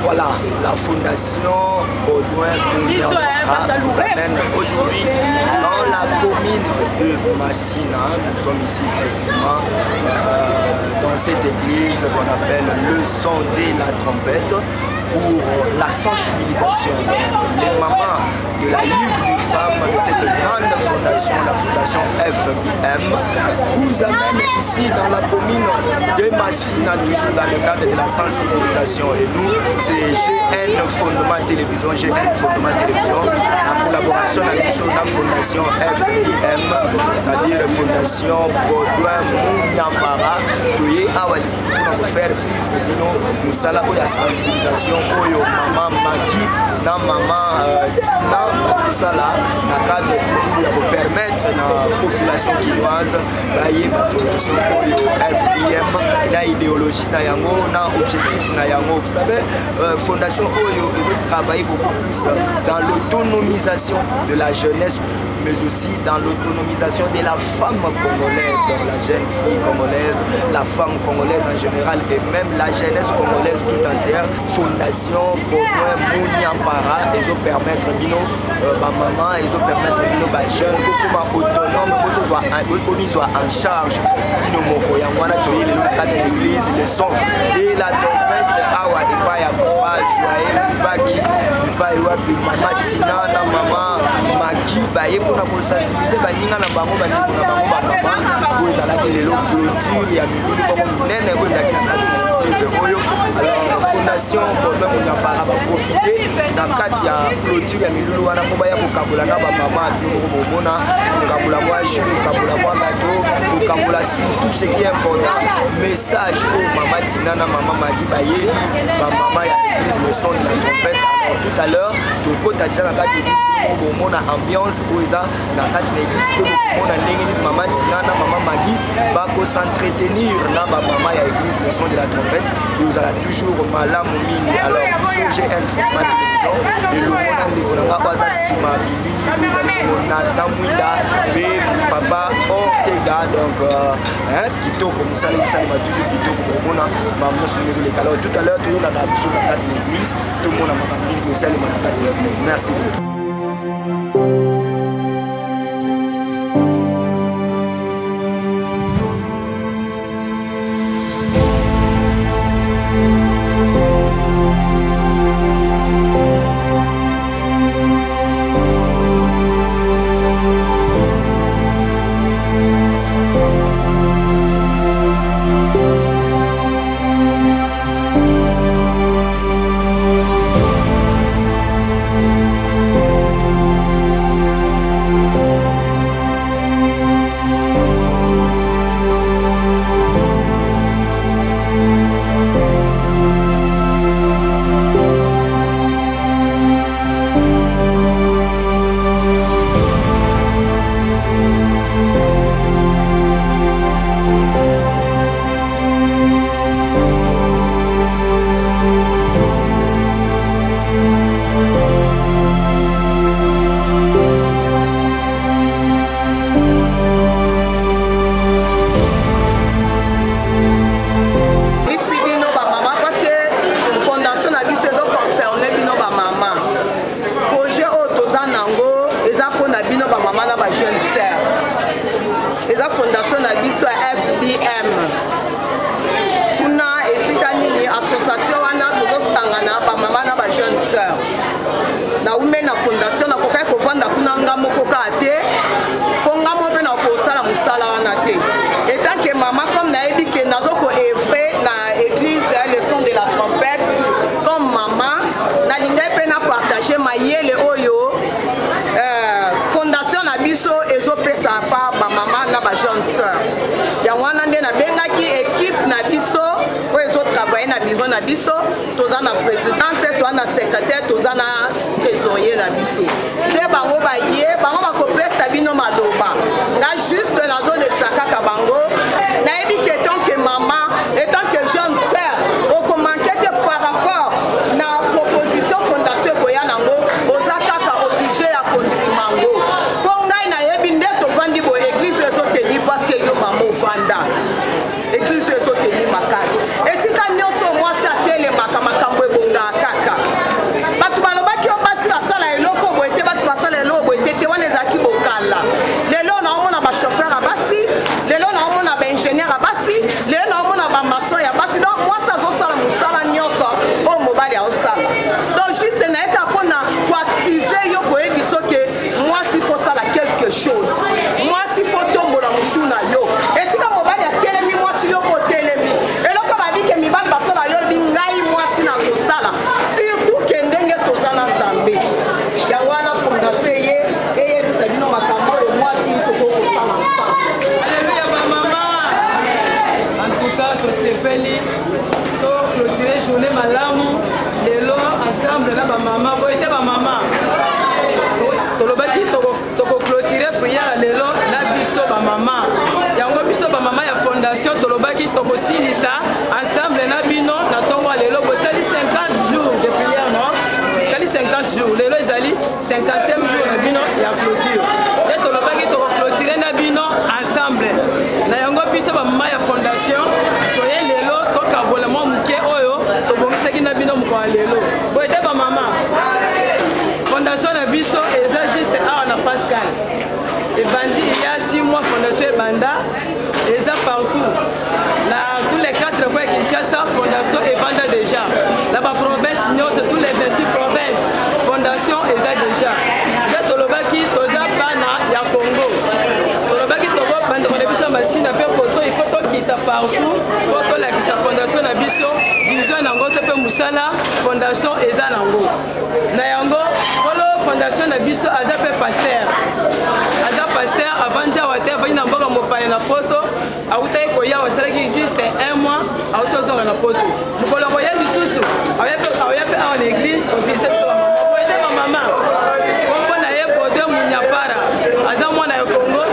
Voilà, la fondation Baudouin Mouniamara vous amène aujourd'hui dans la commune de Massina. Nous sommes ici précisément euh, dans cette église qu'on appelle le son de la trompette pour la sensibilisation. les mamans de la Ligue des femmes de cette grande fondation, la fondation FBM, vous amène ici dans la commune de Massina, toujours dans le cadre de la sensibilisation. Et nous, c'est GN Fondement Télévision, GN Fondement Télévision, en collaboration avec la fondation FBM, c'est-à-dire Fondation Baudouin Mouniambara, toye awa lisusu mpona kofaire vivre bino mosala oyo ya sensibilisation oyo mama Magi na mama euh, Tina bazosala na cadre toujours ya kopermettre na population kinoise bayeba fondation oyo FBM na idéologie na yango na objectif na yango. Vous savez, euh, fondation oyo ezotravailler beaucoup plus dans l'autonomisation de la jeunesse mais aussi dans l'autonomisation de la femme congolaise, donc la jeune fille congolaise, la femme congolaise en général et même la jeunesse congolaise tout entière. Fondation Baudouin Mouniampara, ils ont permettre bino euh, ba maman, ils ont permettre bino ba jeune kokoma autonome, bozozwa bomizwa en charge bino moko. Yango wana toye lelo na kati ya l'église le son de la trompette awa epai ya papa Joël Lubaki, epai wapi mama Tina na mama Maki baye mpona kosensibilize baninga na bango, bandeko na bango bamama. Oyo ezalaki lelo clôture ya milulu moko monene oyo ezalaki na kati ya église oyo. Alors fondation Baudouin Mouniampara baprofite na kati ya clôture ya milulu wana mpo baya kokabola na bamama. Bino moko bomona kokabola mwa jus, kokabola mwa gâteau, kokabola surtout ce qui est important, message oyo mama Tina na mama Magi bayebi bamama ya église le son de la trompette. Alors tout à l'heure tokota déjà na kati ya église mpo bomona ambiance oyo eza na kati na église, mpe bokomona ndenge nini mama Tina na mama Magi bakos'entretenir na bamama ya église le son de la trompette. Ezala toujours malamu mingi. Alors biso GN Format Télévision elongo na ndeko na nga oyo aza nsima bilili, ezali bongo Nathan Mwinda mpe papa Ortega. Donc hein, kitoko mosala ekosalema toujours kitoko, bokomona makambo nyonso ndenge ezoleka. Alors tout à l'heure toyolanda biso na kati na église, tomona makambo nini kosalema na kati na église. Merci beaucoup. Isi bino bamama, parce que fondation na biso ezoconcerne bino bamama. Projet oyo toza nango eza mpona bino bamama na bajeune sœur. Eza fondation na biso ya FBM. Kuna esika nini association wana tozosangana bamama na bajeune sœur. Naume na fondation, nakokaki kovanda kuna nga moko kaka te, mpo nga moko mpe nakosala mosala wana te. Etant que mama, comme nayebi ke nazo koevre na église le son de la trompette comme mama, nalingai mpe na partage mayele oyo fondation na biso ezopesa pa bamama na bajeune sœur. Yango wana nde nabengaki équipe na biso oyo ezotravaille na bureau na biso. Toza na présidente, toza na secrétaire, toza na trésorier na biso. Nde bango baye, bango bakopesa bino maloba. Nga juste nazolekisa kaka bango. Nayebi ke tant que mama et tant que jeune sœur, okomanke te par rapport na proposition fondation ekoya nango, oza kaka obligé ya kondima ngo. Mpo ngai nayebi nde tovandi boye, église ezoteni parce que yo mama ovanda. Église ezoteni makasi. Esika nyonso mwasi atelemaka, makambo ebongaka kaka. bamama. Boye te bamama, tolobaki tokoclotire prière ya lelo na biso bamama. Yango biso bamama ya fondation tolobaki tokosilisa ensemble na bino na ntongo ya lelo. Bosali 50 jours de prière, non? Bosali 50 jours, lelo ezali 50e jour na bino ya clôture. Nde tolobaki tokoclotire na bino ensemble. Na yango biso bamama ya fondation toye lelo tokabola mwa moke oyo tobongisaki na bino mokolo ya lelo. Boye te bamama? Fondation na biso eza juste awa na Pascal, ebandi il y a 6 mois. Fondation ebanda, eza partout na tous les quatre coins ya Kinshasa. Fondation evanda déjà na baprovince nyonso, tous les 26 provinces fondation eza déjà. Nde tolobaki toza bana ya Congo, tolobaki tokobandeko na biso ya Masina mpe koto, il faut tokita partout mpo tolakisa fondation na biso, vision nango to mpe mosala fondation eza nango. Na yango kolo fondation na biso aza mpe pasteur, aza pasteur, avandi awa te, avandi na mboka mopaya na Poto. Awutaki koya, asalaki juste un mois, awuti ozonga na Poto. Mokolo akoya lisusu, aoya mpe awa na église kovisite biso bamama. Boye te bamama? Kombo na ye Baudouin Munyapara, aza mwana ya Congo,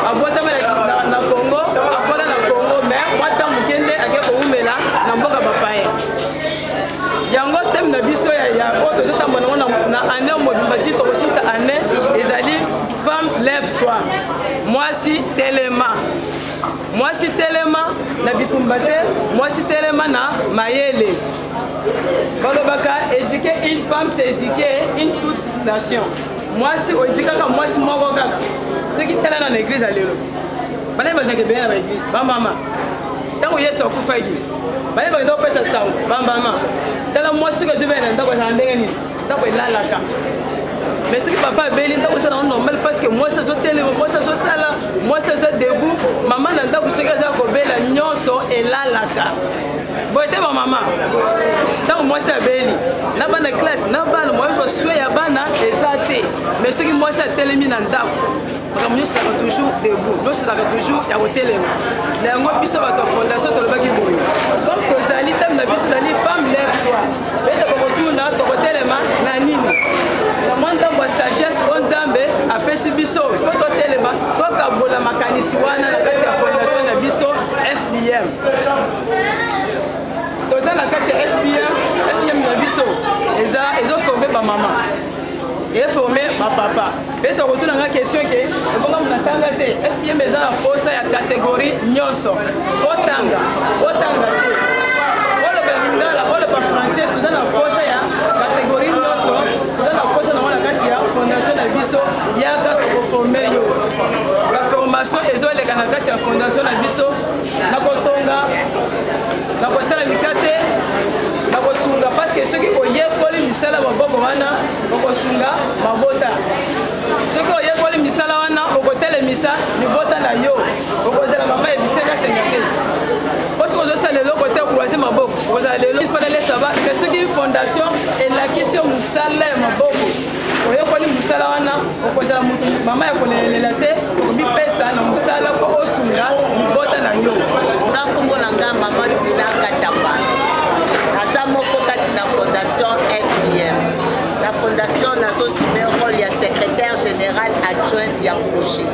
abotama na Congo, akola na Congo, mais mwa ntango moke nde ake kowumela na mboka bapaya. Yango thème na biso ya oyo tozotambola nango na année mobimba ti tokosisa année ezali "Femme, lève toi", mwasi telema, mwasi telema na bitumba te, mwasi telema na mayele. Balobaka éduquer une femme, c'est éduquer une toute nation. Mwasi oéduquaka mwasi moko kaka, soki tala na église ya lelo, bana bazalaka ebele na baéglise, bamama. Ntango Yesu akufaki, bana bakenda kopesa sango, bamama. Tala, mwasi soki azobela na ndako, azala ndenge nini? Ndako elalaka. Mais soki papa abeli, ndako eza nango normal, parce que mwasi azotelema, mwasi azosala, mwasi aza debout. Mama na ndako soki aza kobela, nyonso elalaka. Boye te bamama? Ntango mwasi abeli, na bana classe, na bana moyen soin ya bana eza te. Mais soki mwasi atelemi na ndako, makambo nyonso ezalaka toujours debout, nyonso ezalaka toujours ya kotelema. Na yango biso bato ya fondation tolobaki boye, comme tozali, thème na biso ezali "Femme, lève toi", ete tokotuna tokotelema na nini? Na mwa ndambo ya sagesse oyo Nzambe apesi biso, fo totelema, tokabola makanisi wana na kati ya fondation na biso FBM. Toza na kati ya FBM. FBM na biso eza ezoforme bamama, eforme bapapa. Mpe tokotuna nga question ke ebonga natanga te. FBM eza na posa ya catégorie nyonso, otanga, otanga te, oloba lingala, oloba français, toza na posa ya catégorie nyonso. Toza na posa nango na kati ya fondation na biso. Yaka, tokoforme yo. Baformation ezoleka na kati ya fondation na biso na kotonga, na kosala mikate, na kosunga, parce que soki oyekoli misala maboko wana, okosunga mabota. Soki oyekoli misala wana, okotelemisa libota na yo, okozala mama ya bisengasenga te. Po soki ozosala eloko te, croise maboko, okozala lelo ifalelesa ba. Mais soki fondation elakisi yo mosala ya maboko, oyekoli mosala wana, okozala motu mama ya kolelela te, okomipesa na mosala mpo osunga libota na yo. Nga nkombo na nga Mama Dina Katamba, naza moko kati na fondation FBM. Na fondation nazoassume rôle ya secrétaire général adjointe ya projet.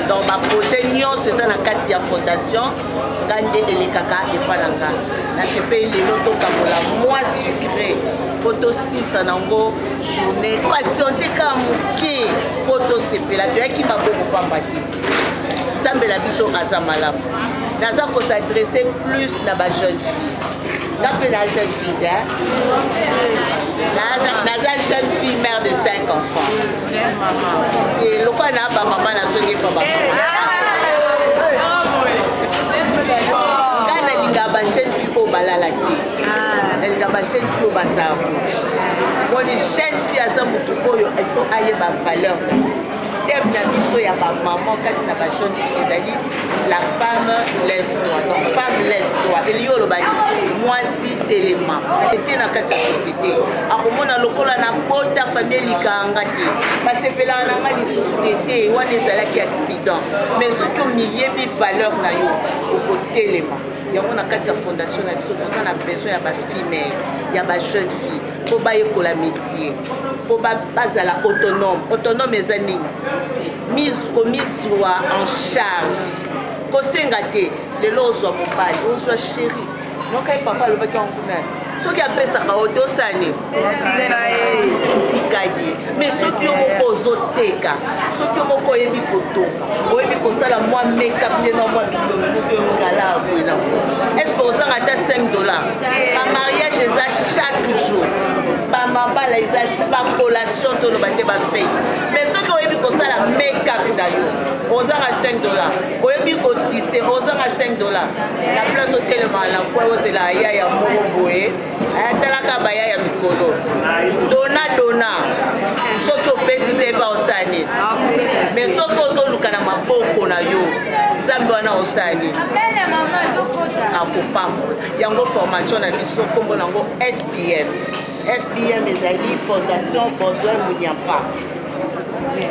Donc baprojet nyonso eza na kati ya fondation, nga nde elekaka epa na nga. Nasepeli lelo tokabola mwa sucré mpo tosisa nango journée. Patiente kaka moke mpo tosepela. Toyaki maboko pamba te. Nzambe na biso aza malamu. Naza kos'adresse plus na bajeune fille. Nga mpe na jeune fille, naza jeune fille, mère de 5 enfants. E lokola na bamama, nazongi mpa bamama. Nga nalingaka bajeune fille oyo balala te, nalingaka bajeune fille oyo bazala boni. Jeune fille aza motu oyo il faut ayeba valeur na ye. Thème na biso ya bamama kati na bajeune fille ezali "La femme, lève toi". Donc femme, lève toi elingi oloba nini? Mwasi telema ete na kati ya société akomona lokola na bota famille elikanga te, basepelaka na nga lisusu te. Te, wana ezalaki accident. Mais soki omiyebi valeur na yo, okotelema. Yango na kati ya fondation na biso toza na besoin ya bafille mère, ya bajeune fille. Mpo bayekola métier, mpo bazala autonome. Autonome eza nini? Komizwa en charge, kosenga te. Lelo ozwa mobali, ozwa chéri, nokai papa alobaki yango kuna. Soki apesaka yo te, osala nini? Tika ye. Mais soki yo moko ozoteka, soki yo moko oyebi kotonga, oyebi kosala mwa makeup nde na mwa bilongi, moto ngala boye na est ce que ozanga ata 5 $? Bamariage eza chaque jour, bamabala eza, bacollation, toloba te bafete. Mais soki oyebi kosala makeup na yo, ozanga 5 $. Oyebi kotisser, ozanga 5 $. Na place otelemaka na kwe, ozela yaya moko boye, atalaka baya ya mikolo, dona dona. Soki opesi te, ba osala nini? Mais soki ozoluka na maboko na yo, Nzambe wana osala nini? Akopambola yango. Formation na biso, nkombo nango FBM. FBM ezali Fondation Baudouin Munyampa.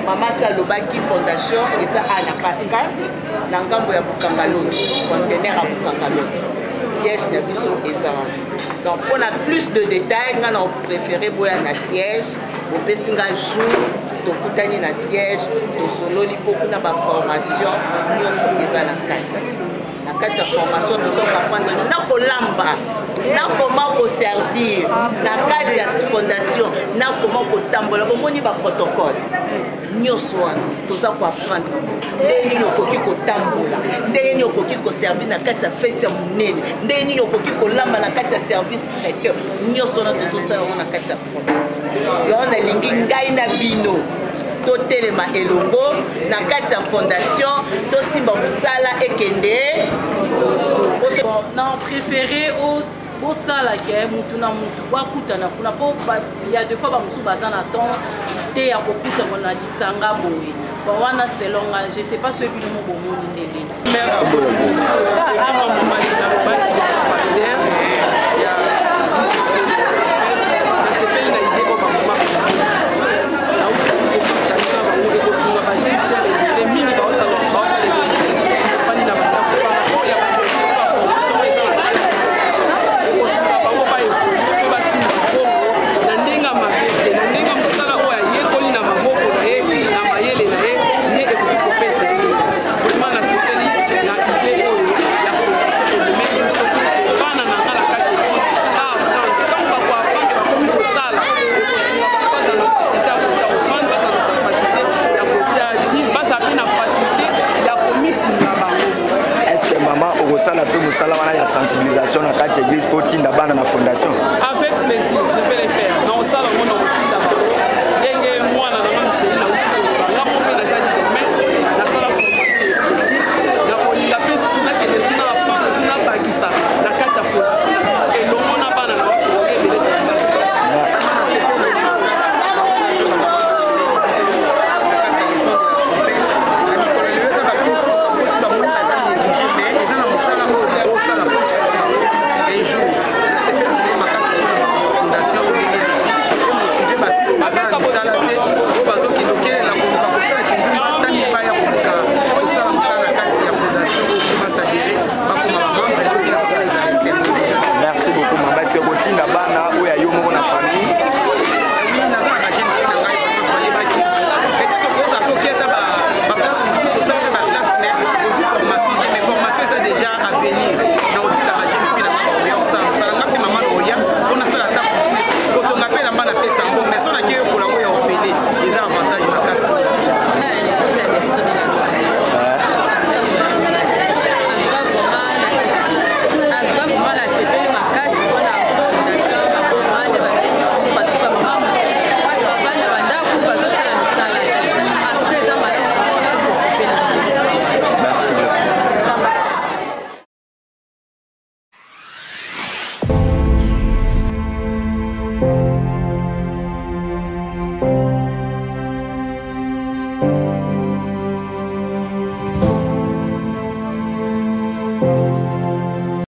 Mama si alobaki, fondation eza a na Pascal, na ngambo ya Bukanga Loto, conteneur ya Bukanga Loto, siège na biso eza wana. Donc mpona plus de détail, nga na préféré boya na siège. Bopesi nga jour, tokutani na siège, tosololi, mpo kuna baformation nyonso eza na kati. Na kati ya formation, tozokoapprendre na kolamba, na koma koservir na kati ya fondation, na koma kotambola. Bomoni baprotocole nyonso wana, toza koapprendre ndenge nini okoki kotambola, ndenge nini okoki koservir na kati ya fete ya monene, ndenge nini okoki kolamba na kati ya service traiteur. Nyonso wana tozosala yango na kati ya fondation. Yango nalingi ngai na bino totelema elongo na kati ya fondation, tosimba mosala ekende. Na préféré bosalaka mutu na mutu bakutana kuna, mpo ya deux fois bamosusu baza na temps te ya kokutana na lisanga boye. Bon, wana selon nga, je sais pas soki bino mo bomoni ndenge. Merci beaucoup. C'est vraiment mama nalobaki, pasteur ya nasepeli na idée oyo bamama biso nauti kopartage na bango. Ekosunga bajeune sœur ebele mingi baosala bafandi na bandako par rapport ya baformation oyo eza na kati. Ekosunga bango baévolue mpe basimba mbongo na ndenge ya mabe te, na ndenge ya mosala oyo ayekoli na maboko na ye, na mayele na ye nde ekoki kopesa ye. Vraiment nasepeli na idée oyo ya fondation ememeli biso. Bana na nga na kati église baapprendre. Ntango bakoapprendre, bakomi kosala, ekosunga bango bazala na facilité ya kotia offrande, bazala na facilité ya kotia dîme, bazala mpe na facilité ya komisunga bango. Est ce que mama okosala mpe mosala wana ya sensibilisation na kati église mpo tinda bana na fondation? Avec plaisir, je vais le faire.